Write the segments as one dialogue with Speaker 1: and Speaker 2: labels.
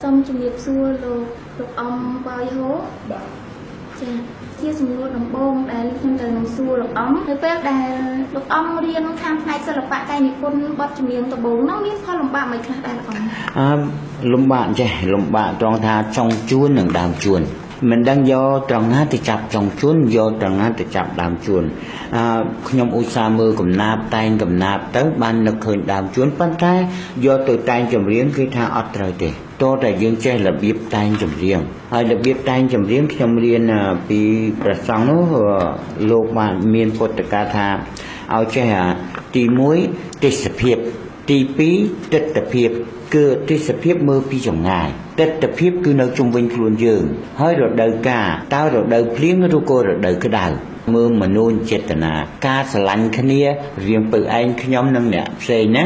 Speaker 1: សូមជំរាបសួរលោកលោកអំវ៉ាយហូ
Speaker 2: បាទ
Speaker 1: ចាជាសំណួរដំបូងដែលខ្ញុំត្រូវនឹងសួរលោកអំនៅពេលដែលលោកអំរៀនខាងផ្នែកសិល្បៈកាយនិពន្ធបទចម្រៀងដំបូងហ្នឹងមានផលលំបាកមិនខ្លះដែរលោកអំ
Speaker 3: អឺលំបាកចេះលំបាកត្រង់ថាចុងជួននិងដើមជួនមិនដឹងយកត្រង់ណាទៅចាប់ចុងជួនយកត្រង់ណាទៅចាប់ដើមជួនអឺខ្ញុំឧស្សាហ៍មើលកំណាបតែងកំណាបទៅបាននឹកឃើញដើមជួនប៉ុន្តែយកទៅតែងចម្រៀងគឺថាអត់ត្រូវទេតើតែយើងចេះរបៀបតែងចម្រៀងហើយរបៀបតែងចម្រៀងខ្ញុំរៀនពីព្រះសង្ឃនោះលោកបានមានពុទ្ធកាថាឲ្យចេះទី1ទេសភាពទី2ទិដ្ឋភាពគឺទេសភាពមើលពីចម្ងាយទិដ្ឋភាពគឺនៅជុំវិញខ្លួនយើងហើយរដូវកាលតើរដូវភ្លៀងឬក៏រដូវក្តៅមើលមនុស្សចេតនាការស្រឡាញ់គ្នារវាងពៅឯងខ្ញុំនិងអ្នកផ្សេងណា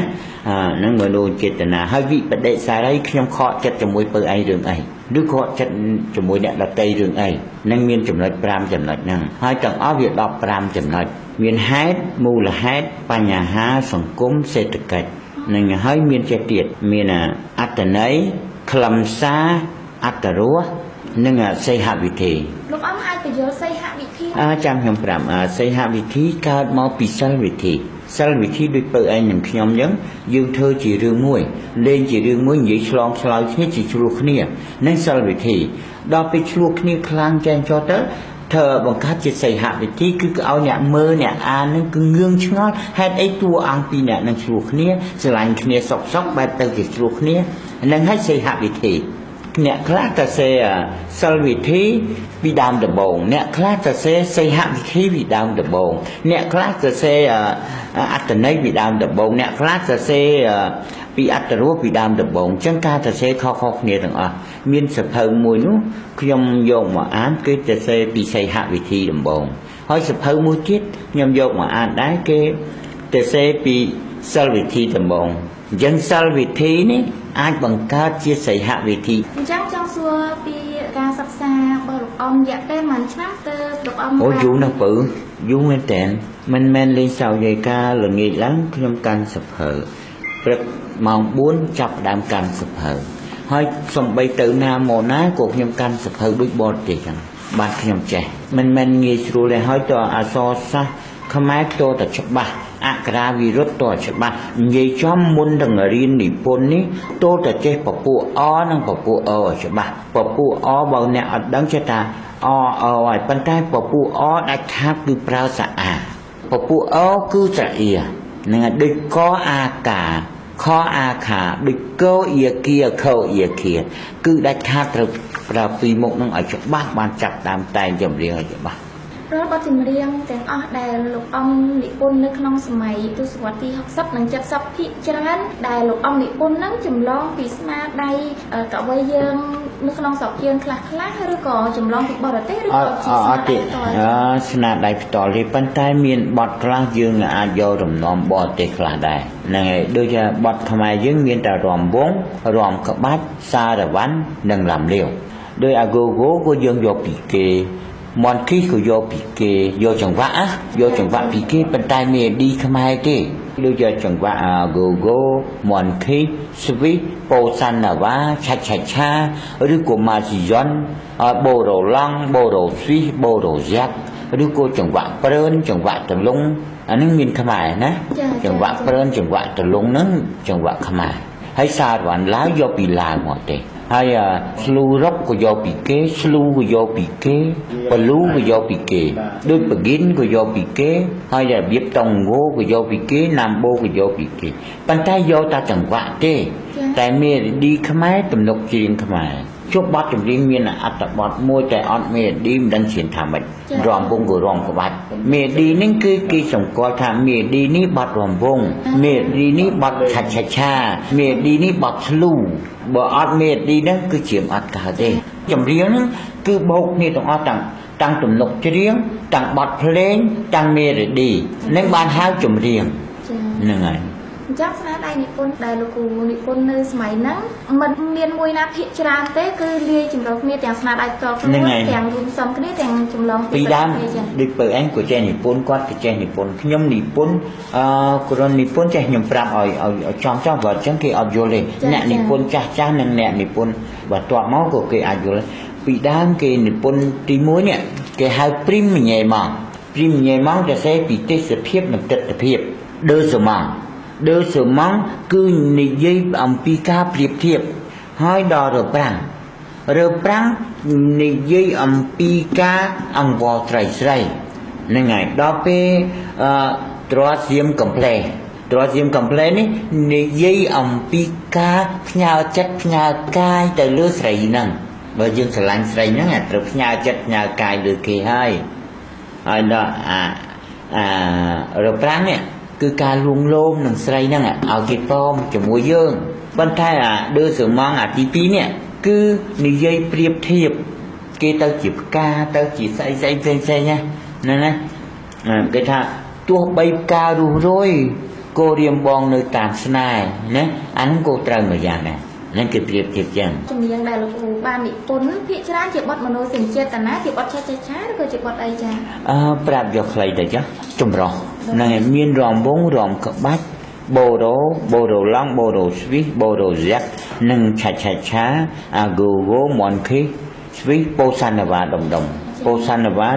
Speaker 3: អាហ្នឹងមនុស្សចេតនាហើយវិបដិសារីខ្ញុំខកចិត្តជាមួយពៅឯងរឿងអីឬខកចិត្តជាមួយអ្នកដតីរឿងអីនឹងមានចំណុច5ចំណុចហ្នឹងហើយទាំងអស់វា15ចំណុចមានហេតុមូលហេតុបញ្ហាសង្គមសេដ្ឋកិច្ចនឹងហើយមានចេះទៀតមានអត្តន័យខ្លឹមសារអត្តរសនិងសីហវិធី
Speaker 1: លោកអង្គអាចបញ្យល់សីហវិធី
Speaker 3: ចាំខ្ញុំប្រាប់សីហវិធីកើតមកពីសិលវិធីសិលវិធីដូចពៅឯងនឹងខ្ញុំអញ្ចឹងយើងធ្វើជារឿងមួយលេងជារឿងមួយនិយាយឆ្លងឆ្លើយគ្នាជាឆ្លោះគ្នានឹងសិលវិធីដល់ពេលឆ្លោះគ្នាខ្លាំងចែងចោះទៅធ្វើបង្កើតជាសីហវិធីគឺឲ្យអ្នកមើលអ្នកអាននឹងគឺងឿងឆ្ងល់ហេតុអីតួអង្គពីរអ្នកនឹងឆ្លោះគ្នាស្រឡាញ់គ្នាសុកសុកបែបទៅជាឆ្លោះគ្នានឹងឲ្យសីហវិធីអ្នកខ្លះទៅសេសិលវិធីពីដើមដំបូងអ្នកខ្លះទៅសេសីហវិធីពីដើមដំបូងអ្នកខ្លះទៅសេអត្តន័យពីដើមដំបូងអ្នកខ្លះទៅសេពីអត្តរសពីដើមដំបូងអញ្ចឹងការទៅសេខុសៗគ្នាទាំងអស់មានសភៅមួយនោះខ្ញុំយកមកអានគឺទៅសេពីសីហវិធីដំបូងហើយសភៅមួយទៀតខ្ញុំយកមកអានដែរគេទៅសេពីសិលវិធីដំបូងអញ្ចឹងសិលវិធីនេះអាចបង្កើតជាសីហវិធី
Speaker 1: អញ្ចឹងចង់សួរពីការសិក្សារបស់លោកអំរយៈពេលប៉ុន្មានឆ្នាំទៅលោកអំ
Speaker 3: អូយូរណាស់ពៅយូរមែនតើមិនមែនលេងសើចទេការល្ងាចឡើងខ្ញុំកាន់សភៅព្រឹកម៉ោង4ចាប់ផ្ដើមកាន់សភៅហើយសំបីទៅណាមកណាក៏ខ្ញុំកាន់សភៅដូចបរទេសចឹងបាទខ្ញុំចេះមិនមែនងាយស្រួលទេហើយតអក្សរសាស្ត្រខ្មែរតតែច្បាស់អក្ខរាវិរុទ្ធតច្បាស់និយាយចំមុននឹងរៀននិពន្ធនេះតតែចេះពពួកអនិងពពួកអច្បាស់ពពួកអបើអ្នកអត់ដឹងចេះថាអអហើយប៉ុន្តែពពួកអដាច់ខាតគឺប្រើសាអាពពួកអគឺស្រៈអ៊ីនឹងដូចកអាកាខអាខាដូចកអ៊ីគីខអ៊ីគីគឺដាច់ខាតត្រូវប្រើពីរមុខនឹងឲ្យច្បាស់បានចាប់តាមតែងចម្រៀងឲ្យច្បាស់
Speaker 1: រាល់បទចម្រៀងទាំងអស់ដែលលោកអំនិពន្ធនៅក្នុងសម័យទសវត្សទី60និង70ភាគច្រើនដែលលោកអំនិពន្ធនឹងចម្លងពីស្នាដៃកវីយើងនៅក្នុងស្រុកយើងខ្លះខ្លះឬក៏ចម្លងពីបរទេសឬក៏ជាស្នាដៃផ្ទាល់
Speaker 3: ស្នាដៃផ្ទាល់ទេប៉ុន្តែមានបទខ្លះយើងអាចយករំនំបរទេសខ្លះដែរហ្នឹងហើយដូចជាបទខ្មែរយើងមានតែរំវងរំក្បាច់សារវ៉ាន់និងឡាំលាវដោយអាហ្គូហ្គោក៏យើងយកពីគេមន់គីក៏យកពីគេយកចង្វាក់យកចង្វាក់ពីគេប៉ុន្តែមេឌីខ្មែរទេដូចជាចង្វាក់ហ្គោហ្គោមន់គីស្វីប៉ូសាណាវ៉ាឆាឆាឆាឬក៏ម៉ាស៊ីយ៉ុនបូរ៉ូឡង់បូរ៉ូស្វីសបូរ៉ូយ៉ាក់ឬក៏ចង្វាក់ព្រើនចង្វាក់តលុងអានេះមានខ្មែរណាចង្វាក់ព្រើនចង្វាក់តលុងហ្នឹងចង្វាក់ខ្មែរហើយសារវ៉ាន់ឡាវយកពីឡាវមកទេហើយស្លូរុកក៏យកពីគេស្លូក៏យកពីគេបលូក៏យកពីគេដូចបហ្គិនក៏យកពីគេហើយរបៀបតង់ងោក៏យកពីគេណាំបូក៏យកពីគេប៉ុន្តែយកតែចង្វាក់ទេតែមេឌីខ្មែរទំនុកច្រៀងខ្មែរជប់បទចម្រៀងមានអត្ថបទមួយតែអត់មេឌីមិនដឹងច្រៀងថាម៉េចរំវងក៏រំក្បាច់មេឌីនេះគឺគេសម្គាល់ថាមេឌីនេះបទរំវងមេឌីនេះបទឆាឆាឆាមេឌីនេះបទស្លូបើអត់មេឌីហ្នឹងគឺជាអត់កើតទេចម្រៀងហ្នឹងគឺបូកគ្នាទាំងអស់តាំងទំនុកច្រៀងតាំងបទភ្លេងតាំងមេឌីនឹងបានហៅចម្រៀងហ្នឹងហើយ
Speaker 1: អញ្ចឹងស្នាដៃនិពន្ធដែលលោកគ្រូនិពន្ធនៅសម័យហ្នឹងមិនមានមួយណាភាគច្រើនទេគឺលាយចម្រុះគ្នាទាំងស្នាដៃផ្ទាល់ខ្លួនទាំងរួមផ្សំគ្នាទាំងចម្លង
Speaker 3: ពីដើមដូចពៅឯងក៏ចេះនិពន្ធគាត់ក៏ចេះនិពន្ធខ្ញុំនិពន្ធគ្រាន់និពន្ធចេះខ្ញុំប្រាប់ឲ្យចំចំបើអញ្ចឹងគេអត់យល់ទេអ្នកនិពន្ធចាស់ចាស់និងអ្នកនិពន្ធបន្ទាប់មកក៏គេអាចយល់ពីដើមគេនិពន្ធទី1នេះគេហៅព្រីមញ៉េម៉ង់ព្រីមញ៉េម៉ង់จะសេពីទេសភាពនិងទិដ្ឋភាពដឺសម៉ង់ដឺសម៉ង់គឺនិយាយអំពីការប្រៀបធៀបហើយដល់រើប្រាំងរើប្រាំងនិយាយអំពីការអង្វរស្រីស្រីហ្នឹងហើយដល់ពេលទ្រសៀមកំផ្លេទ្រសៀមកំផ្លេនេះនិយាយអំពីការផ្ញើចិត្តផ្ញើកាយទៅលើស្រីហ្នឹងបើយើងស្រឡាញ់ស្រីហ្នឹងត្រូវផ្ញើចិត្តផ្ញើកាយលើគេហើយហើយដល់រើប្រាំងនេះគឺការលួងលោមនឹងស្រីហ្នឹងឲ្យគេព្រមជាមួយយើងប៉ុន្តែអាដឺសម៉ង់អាទី2នេះគឺនិយាយប្រៀបធៀបគេទៅជាផ្កាទៅជាស្អីស្អីផ្សេងផ្សេងណាហ្នឹងណាគេថាទោះបីផ្ការុះរយគោរៀមបងនៅតាមស្នេហ៍ណាអាហ្នឹងក៏ត្រូវមួយយ៉ាងដែរហ្នឹងគេប្រៀបធៀបចឹង
Speaker 1: ជំនាញដែលលោកគ្រូបាននិពន្ធភាគច្រើនជាបទមនោសញ្ចេតនាជាបទឆាឆាឆាឬក៏ជាបទអីចា
Speaker 3: ប្រាប់យកខ្លីទៅចាចម្រុះហ្នឹងឯងមានរំវងរំក្បាច់បូរ៉ូបូរ៉ូឡង់បូរ៉ូស្វីសបូរ៉ូហ្សាក់និងឆាឆាឆាអាហ្គូហ្គោមនខេស្វីសពោសានវ៉ាដុំដុំពោសានវ៉ា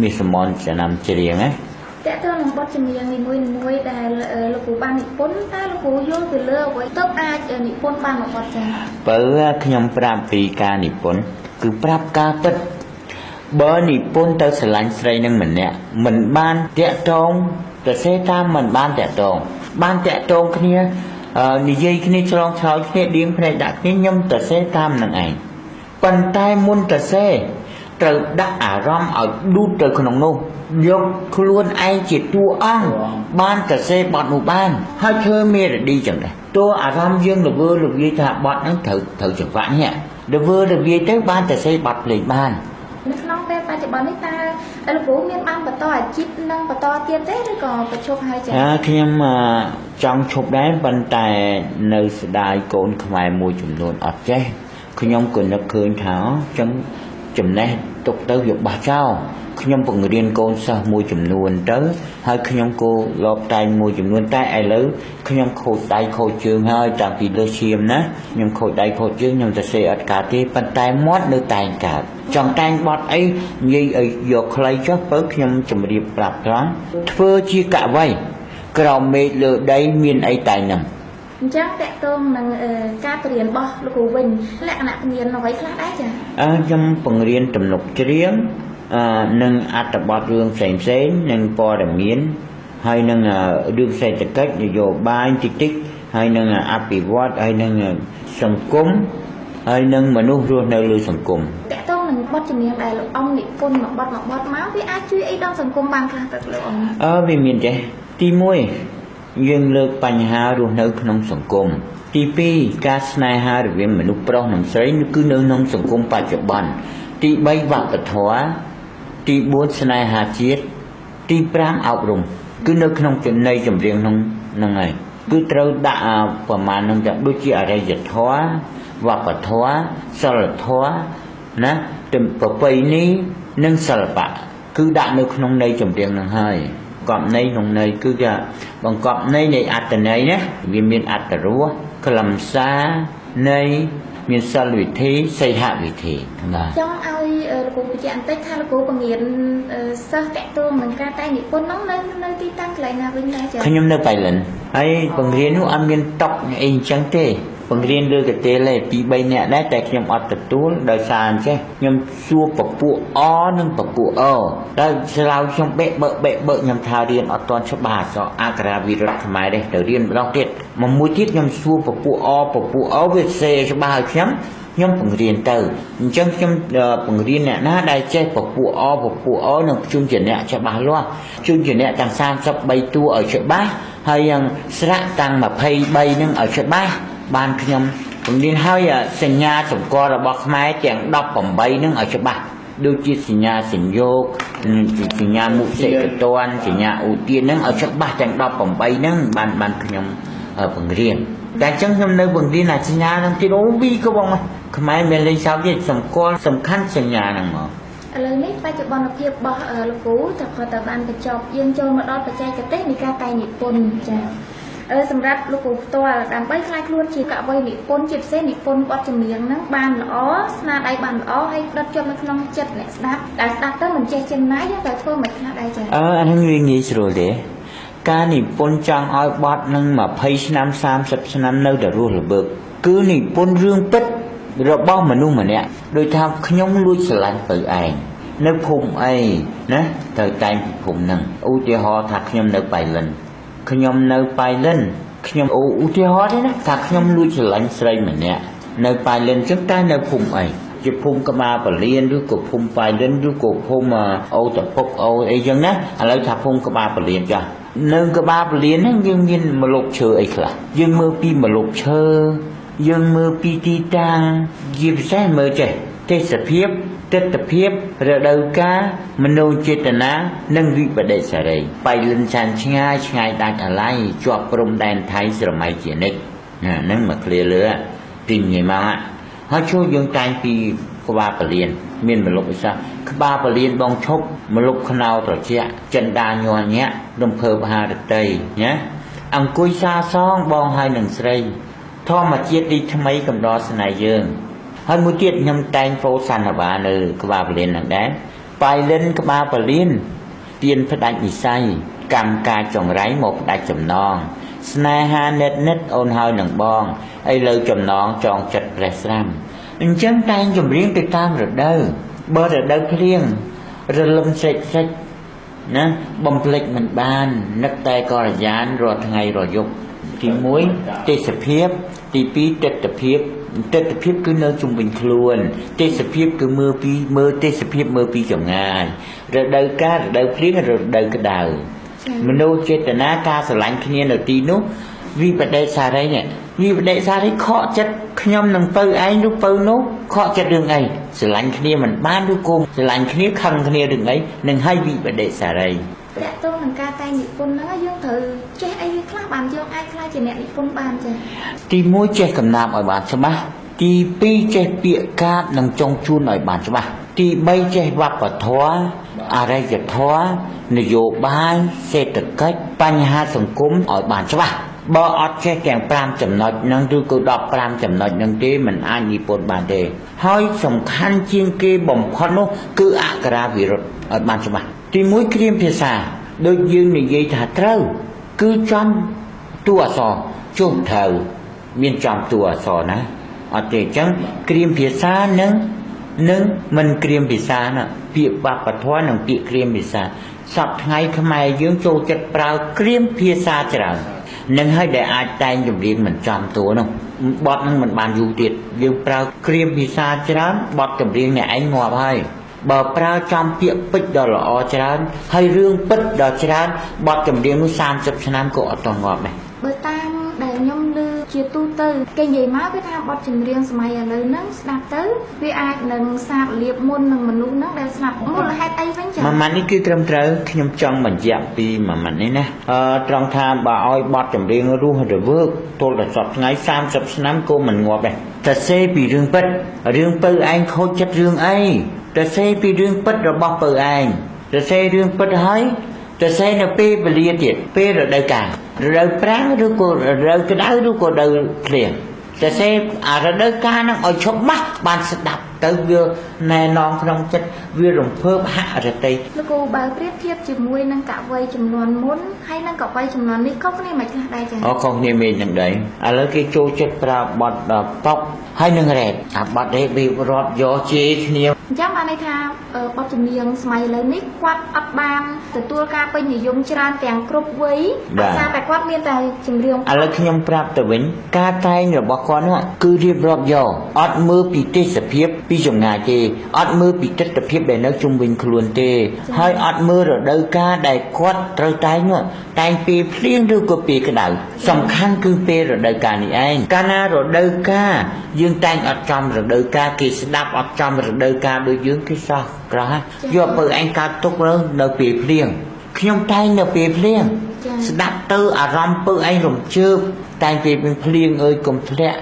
Speaker 3: មានសមនឆ្នាំច្រៀងណា
Speaker 1: តើតើនឹងបទចម្រៀងនីមួយៗដែលលោកគ្រូបាននិពន្ធតើលោកគ្រូយល់ពីលើអ្វីទើបអាចនិពន្ធបានមួយបទចា៎
Speaker 3: បើខ្ញុំប្រាប់ពីការនិពន្ធគឺប្រាប់ការពិតបើនិពន្ធទៅស្រឡាញ់ស្រីនឹងម្នាក់មិនបានតាក់ទងទៅសេតាមមិនបានតាក់ទងបានតាក់ទងគ្នានិយាយគ្នាឆ្លងឆ្លើយគ្នាដៀងភ្នែកដាក់គ្នាខ្ញុំទៅសេតាមនឹងឯងប៉ុន្តែមុនទៅសេត្រូវដាក់អារម្មណ៍ឲ្យឌូតទៅក្នុងនោះយកខ្លួនឯងជាតួអង្គបានទៅសេបទនោះបានហើយធ្វើមេរឌីចឹងដែរតួអារម្មណ៍យើងល្វើល្វាយថាបទហ្នឹងត្រូវចង្វាក់នេះល្វើល្វាយទៅបានទៅសេបទភ្លេងបាន
Speaker 1: នៅក្នុងពេលបច្ចុប្បន្ននេះតើលោកគ្រូមានបានបន្តអាជីពនិងបន្តទៀតទេឬក៏បញ្ឈប់ហើយចា៎
Speaker 3: ខ្ញុំចង់ឈប់ដែរប៉ុន្តែនៅស្ដាយកូនខ្មែរមួយចំនួនអត់ចេះខ្ញុំក៏នឹកឃើញថាចឹងចំណេះទុកទៅវាបោះចោលខ្ញុំបង្រៀនកូនសិស្សមួយចំនួនទៅហើយខ្ញុំក៏លបតែងមួយចំនួនតែឥឡូវខ្ញុំខូចដៃខូចជើងហើយតាំងពីលើឈាមណាខ្ញុំខូចដៃខូចជើងខ្ញុំទៅសេអត់កើតទេប៉ុន្តែមាត់នៅតែងកើតចង់តែងបត់អីនិយាយឲ្យយកខ្លីចុះបើខ្ញុំជម្រាបប្រាប់ត្រង់ធ្វើជាកវីក្រោមមេឃលើដីមានអីតែងហ្នឹង
Speaker 1: អញ្ចឹងតកតងនឹងការបរៀនរបស់លោកគ្រូវិញលក្ខណៈបរៀនអ្វីខ្លះដែរចា៎
Speaker 3: ខ្ញុំបង្រៀនទំនុកច្រៀងនិងអត្ថបទរឿងផ្សេងផ្សេងនិងព័ត៌មានហើយនឹងរឿងសេដ្ឋកិច្ចនយោបាយតិចតិចហើយនឹងអភិវឌ្ឍហើយនឹងសង្គមហើយនឹងមនុស្សរស់នៅលើសង្គម
Speaker 1: តកតងនឹងបទចម្រៀងដែលលោកអង្គនិពន្ធមួយបទមួយបទមកវាអាចជួយអីដល់សង្គមបានខ្លះទៅលោកអង្គ
Speaker 3: វាមានចេះទី1យើងលើកបញ្ហារស់នៅក្នុងសង្គមទី2ការស្នេហារវាងមនុស្សប្រុសនិងស្រីគឺនៅក្នុងសង្គមបច្ចុប្បន្នទី3វប្បធម៌ទី4ស្នេហាជាតិទី5អប់រំគឺនៅក្នុងចំណីចម្រៀងក្នុងហ្នឹងហើយគឺត្រូវដាក់ប្រមាណនឹងតែដូចជាអរិយធម៌វប្បធម៌សិលធម៌ណាប្រពៃណីនិងសិល្បៈគឺដាក់នៅក្នុងន័យចម្រៀងហ្នឹងហើយកប់ន័យក្នុងន័យគឺគេបង្កប់ន័យនៃអត្ថន័យណាវាមានអត្ថរសខ្លឹមសារន័យមានសិលវិធីសីហវិធីបាទ
Speaker 1: ចង់ឲ្យលោកគ្រូបញ្ជាក់បន្តិចថាលោកគ្រូបង្រៀនសិស្សតាក់ទងនឹងការតែងនិពន្ធហ្នឹងនៅទីតាំងកន្លែងណាវិញដែរចា៎
Speaker 3: ខ្ញុំនៅបៃលិនហើយបង្រៀននោះអត់មានតុកអីអញ្ចឹងទេបង្រៀនលើកទេលឯ2 3នាក់ដែរតែខ្ញុំអត់ទទួលដោយសារអញ្ចេះខ្ញុំសួរពពួកអនិងពពួកអតែស្លាវខ្ញុំបេកបើកបេកបើកខ្ញុំថារៀនអត់ទាន់ច្បាស់អក្សរអក្ខរាវិរុទ្ធខ្មែរទេទៅរៀនម្ដងទៀតមួយទៀតខ្ញុំសួរពពួកអពពួកអវាសេច្បាស់ឲ្យខ្ញុំបង្រៀនទៅអញ្ចឹងខ្ញុំបង្រៀនអ្នកណាដែលចេះពពួកអពពួកអនិងជុំជាអ្នកច្បាស់លាស់ជុំជាអ្នកទាំង33តួឲ្យច្បាស់ហើយយ៉ាងស្រាក់តាំង23នឹងឲ្យច្បាស់បានខ្ញុំបង្រៀនហើយសញ្ញាសម្គាល់របស់ខ្មែរទាំង18នឹងឲ្យច្បាស់ ដូចជាសញ្ញាសញ្យោគសញ្ញាមុសិកតនសញ្ញាឧទានហ្នឹងឲ្យច្បាស់ទាំង18ហ្នឹងបានខ្ញុំបង្រៀនតែអញ្ចឹងខ្ញុំនៅបង្រៀនអាសញ្ញាហ្នឹងទៀតអូវីក៏បងខ្មែរមានលេងសើចទៀតសម្គាល់សំខាន់សញ្ញាហ្នឹងមក
Speaker 1: ឥឡូវនេះបច្ចុប្បន្នភាពរបស់លោកគ្រូតែគាត់ទៅបានបញ្ចប់យើងចូលមកដល់បច្ចេកទេសនៃការតែងនិពន្ធចាសម្រាប់លោកគ្រូផ្ទាល់ដើម្បីក្លាយខ្លួនជាកវីនិពន្ធជាពិសេសនិពន្ធបទចម្រៀងហ្នឹងបានល្អស្នាដៃបានល្អហើយដិតជាប់នៅក្នុងចិត្តអ្នកស្ដាប់ដែលស្ដាប់ទៅមិនចេះចំណាយយើងត្រូវធ្វើមិនខ្លះដែរចា
Speaker 3: អាហ្នឹងវាងាយស្រួលទេការនិពន្ធចង់ឲ្យបទនឹង20ឆ្នាំ30ឆ្នាំនៅតែរស់ល្វើកគឺនិពន្ធរឿងពិតរបស់មនុស្សម្នាក់ដូចថាខ្ញុំលួចស្រឡាញ់ពៅឯងនៅភូមិអីណាត្រូវតែងពីភូមិហ្នឹងឧទាហរណ៍ថាខ្ញុំនៅបៃលិនខ្ញុំនៅបៃលិនខ្ញុំឧទាហរណ៍ទេណាថាខ្ញុំលួចស្រឡាញ់ស្រីម្នាក់នៅបៃលិនចឹងតែនៅភូមិអីជាភូមិក្បាលពលានឬក៏ភូមិបៃលិនឬក៏ភូមិអូតពុកអូអីចឹងណាឥឡូវថាភូមិក្បាលពលានចាស់នៅក្បាលពលានហ្នឹងយើងមានម្លប់ឈើអីខ្លះយើងមើលពីម្លប់ឈើយើងមើលពីទីតាំងជាពិសេសមើលចេះទេសភាពទិដ្ឋភាពរដូវកាលមនោចេតនានិងវិបដិសារីបៃលិនឆានឆ្ងាយឆ្ងាយដាច់អាឡ័យជាប់ព្រំដែនថៃស្រមៃជានិច្ចណាហ្នឹងមកឃ្លាលើទីញ៉ៃមកហើយជួយយើងតែងពីក្បាលពលានមានម្លប់អីសោះក្បាលពលានបងឈប់ម្លប់ខ្នោត្រជាក់ចិន្តាញ័រញាក់រំភើបហារតីណាអង្គុយសាសងបងហើយនឹងស្រីធម្មជាតិទីថ្មីកំដរស្នេហ៍យើងហើយមួយទៀតខ្ញុំតែងពោសន្និបានៅក្បាលពលានហ្នឹងដែរបៃលិនក្បាលពលានទៀនផ្ដាច់និស័យកម្មការចង្រៃមកផ្ដាច់ចំណងស្នេហានិតនិតអូនហើយនឹងបងឥឡូវចំណងចងចិត្តប្រេះស្រាំអញ្ចឹងតែងចម្រៀងទៅតាមរដូវបើរដូវភ្លៀងរលឹមស្រេចស្រេចណាបំភ្លេចមិនបាននឹកតែកល្យានរាល់ថ្ងៃរាល់យប់ទី1ទេសភាពទី2ទិដ្ឋភាពទិដ្ឋភាពគឺនៅជុំវិញខ្លួនទេសភាពគឺមើលពីមើលទេសភាពមើលពីចម្ងាយរដូវកាលរដូវភ្លៀងរដូវក្តៅមនុស្សចេតនាការស្រឡាញ់គ្នានៅទីនោះវិបដិសារីនេះវិបដិសារីខកចិត្តខ្ញុំនឹងពៅឯងឬពៅនោះខកចិត្តរឿងអីស្រឡាញ់គ្នាមិនបានឬគុំស្រឡាញ់គ្នាខឹងគ្នារឿងអីនឹងឲ្យវិបដិសារី
Speaker 1: តកតងនឹងការតែងនិពន្ធហ្នឹងយើងត្រូវចេះអីខ្លះបានយើងអាចក្លាយជាអ្នកនិពន្ធបានចា៎
Speaker 3: ទី1ចេះកំណាព្យឲ្យបានច្បាស់ទី2ចេះពាក្យកាព្យនិងចុងជួនឲ្យបានច្បាស់ទី3ចេះវប្បធម៌អរិយធម៌នយោបាយសេដ្ឋកិច្ចបញ្ហាសង្គមឲ្យបានច្បាស់បើអត់ចេះទាំង5ចំណុចហ្នឹងឬក៏15ចំណុចហ្នឹងទេมันអាចនិពន្ធបានទេហើយសំខាន់ជាងគេបំផុតនោះគឺអក្ខរាវិរុទ្ធឲ្យបានច្បាស់ទី1គ្រាមភាសាដូចយើងនិយាយថាត្រូវគឺចំតួអក្សរចុះត្រូវមានចំតួអក្សរណាអត់ទេអញ្ចឹងគ្រាមភាសានឹងមិនគ្រាមភាសាណាពាក្យវប្បធម៌និងពាក្យគ្រាមភាសាសពថ្ងៃខ្មែរយើងចូលចិត្តប្រើគ្រាមភាសាច្រើននឹងហើយដែលអាចតែងចម្រៀងមិនចំតួនោះបទនឹងមិនបានយូរទៀតយើងប្រើគ្រាមភាសាច្រើនបទចម្រៀងអ្នកឯងងាប់ហើយបើប្រើចំពាក្យពេចន៍ដ៏ល្អច្រើនហើយរឿងពិតដ៏ច្រើនបទចម្រៀងនោះ30ឆ្នាំក៏អត់ទាន់ងាប់ដែរ
Speaker 1: បើតាមដែលខ្ញុំឮជាទូទៅគេនិយាយមកគឺថាបទចម្រៀងសម័យឥឡូវហ្នឹងស្ដាប់ទៅវាអាចនឹងសាបលៀបមុននឹងមនុស្សហ្នឹងដែលស្លាប់មូលហេតុអីវិញចា៎
Speaker 3: មួយម៉ាត់នេះគឺត្រឹមត្រូវខ្ញុំចង់បញ្ជាក់ពីមួយម៉ាត់នេះណាត្រង់ថាបើឲ្យបទចម្រៀងរស់រវើកទល់ដល់សប្តាហ៍ថ្ងៃ30ឆ្នាំក៏មិនងាប់ដែរតែសេពីរឿងពិតរឿងពៅឯងខូចចិត្តរឿងអីតែសេពីរឿងពិតរបស់ពៅឯងតែសេរឿងពិតហើយតែសេនៅពេលវេលាទៀតពេលរដូវកាលរដូវប្រាំងឬក៏រដូវក្តៅឬក៏រដូវភ្លៀងតែសេអារដូវកាលហ្នឹងឲ្យឈប់ម៉ាស់បានស្ដាប់ទៅវាណែនាំក្នុងចិត្តវារំភើបហរតី
Speaker 1: លោកគ្រូបើប្រៀបធៀបជាមួយនឹងកវីចំនួនមុនហើយនឹងកវីចំនួននេះខុសគ្នាមិនខ្លះដែរចា៎
Speaker 3: អូខុសគ្នាមេនឹងដែរឥឡូវគេចូលចិត្តប្រើបទប៉ុកហើយនឹងរ៉េបអាបទរ៉េបវារាប់យកជេរគ្នា
Speaker 1: អញ្ចឹងបានន័យថាបទចម្រៀងសម័យឥឡូវនេះគាត់អត់បានទទួលការពេញនិយមច្រើនទាំងគ្រប់វ័យដោយសារតែគាត់មានតែចម្រៀង
Speaker 3: ឥឡូវខ្ញុំប្រាប់ទៅវិញការតែងរបស់គាត់នោះគឺរៀបរាប់យកអត់មើលពីទេសភាព ពីចម្ងាយទេអត់មើលពីទិដ្ឋភាពដែលនៅជុំវិញខ្លួនទេហើយអត់មើលរដូវកាលដែលគាត់ត្រូវតែងនោះតែងពេលភ្លៀងឬក៏ពេលក្តៅសំខាន់គឺពេលរដូវកាលនេះឯងកាលណារដូវកាលយើងតែងអត់ចំរដូវកាលគេស្ដាប់អត់ចំរដូវកាលដូចយើងគេសោះក្រោះយកបើឯងកើតទុកនៅពេលភ្លៀងខ្ញុំតែងនៅពេលភ្លៀងស្ដាប់ទៅអារម្មណ៍ពើឯងរំជើបតែងពេលភ្លៀងអើយកុំធ្លាក់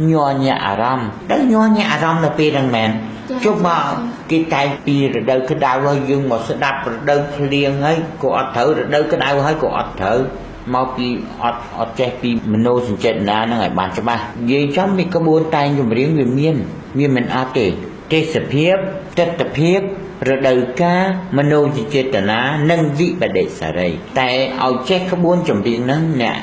Speaker 3: ញ័រញាក់អារម្មណ៍ទៅញ័រញាក់អារម្មណ៍នៅពេលហ្នឹងមែនជុំមកគេតែងពីរដូវក្តៅហើយយើងមកស្ដាប់រដូវភ្លៀងហើយក៏អត់ត្រូវរដូវក្តៅហើយក៏អត់ត្រូវមកពីអត់ចេះពីមโนសញ្ចេតនាហ្នឹងឲ្យបានច្បាស់និយាយចំពីក្បួនតែងចម្រៀងវាមានវាមិនអត់ទេទេសភាពទិដ្ឋភាពរដូវកាលមโนចេតនានិងវិបដិសារីតែឲ្យចេះក្បួនចម្រៀងហ្នឹងអ្នក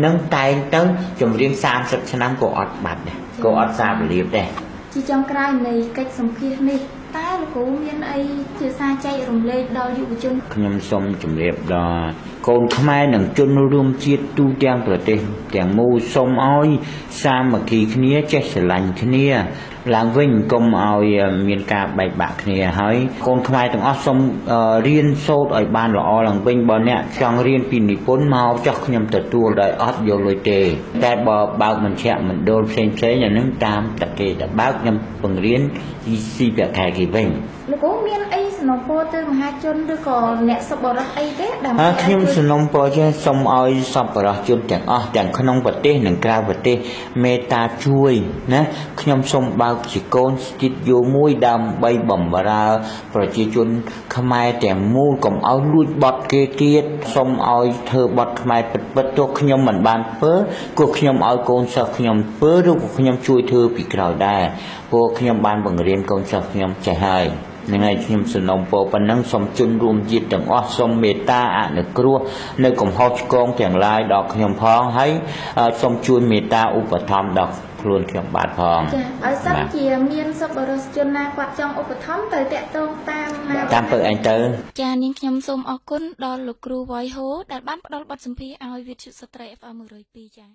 Speaker 3: នឹងតែងទៅចម្រៀង30ឆ្នាំក៏អត់បាត់ដែរក៏អត់សាបលៀបដែរ
Speaker 1: ជាចុងក្រោយនៃកិច្ចសម្ភាសនេះតើលោកគ្រូមានអីជាសារចែករំលែកដល់យុវជន
Speaker 3: ខ្ញុំសូមជម្រាបដល់កូនខ្មែរនិងជនរួមជាតិទូទាំងប្រទេសទាំងមូលសូមឲ្យសាមគ្គីគ្នាចេះស្រឡាញ់គ្នាឡើងវិញកុំឲ្យមានការបែកបាក់គ្នាហើយកូនខ្មែរទាំងអស់សូមរៀនសូត្រឲ្យបានល្អឡើងវិញបើអ្នកចង់រៀនពីនិពន្ធមកចោះខ្ញុំទទួលដោយអត់យកលុយទេតែបើបើកមជ្ឈមណ្ឌលផ្សេងផ្សេងអានឹងតាមតគេតបើកខ្ញុំបង្រៀនស៊ីប្រាក់ខែគេវិញ
Speaker 1: លោកគ្រូមានអីសំណូមពរទៅមហាជនឬក៏អ្នកសប្បុរសអីទេដើម្បី
Speaker 3: ខ្ញុំសំណូមពរចេះសូមឲ្យសប្បុរសជនទាំងអស់ទាំងក្នុងប្រទេសនិងក្រៅប្រទេសមេត្តាជួយណាខ្ញុំសូមបើកជាកូនស្ទីឌីយ៉ូមួយដើម្បីបំរើប្រជាជនខ្មែរទាំងមូលកុំឲ្យលួចបត់គេទៀតសូមឲ្យធ្វើបត់ខ្មែរពិតៗទោះខ្ញុំមិនបានធ្វើក៏ខ្ញុំឲ្យកូនសិស្សខ្ញុំធ្វើឬក៏ខ្ញុំជួយធ្វើពីក្រោយដែរព្រោះខ្ញុំបានបង្រៀនកូនសិស្សខ្ញុំចេះហើយនឹងហើយខ្ញុំសំណូមពរប៉ុណ្ណឹងសូមជនរួមជាតិទាំងអស់សូមមេត្តាអនុគ្រោះនៅកំហុសឆ្គងទាំងឡាយដល់ខ្ញុំផងហើយសូមជួយមេត្តាឧបត្ថម្ភដល់ខ្លួនខ្ញុំបាទផង
Speaker 1: ចាបើសិនជាមានសប្បុរសជនណាគាត់ចង់ឧបត្ថម្ភទៅតាក់ទងតាមណា
Speaker 3: តាមពើឯងទៅ
Speaker 1: ចានាងខ្ញុំសូមអរគុណដល់លោកគ្រូវ៉ៃហូដែលបានផ្ដល់បទសម្ភាសន៍ឲ្យវិទ្យុស្ត្រី FM 102ចា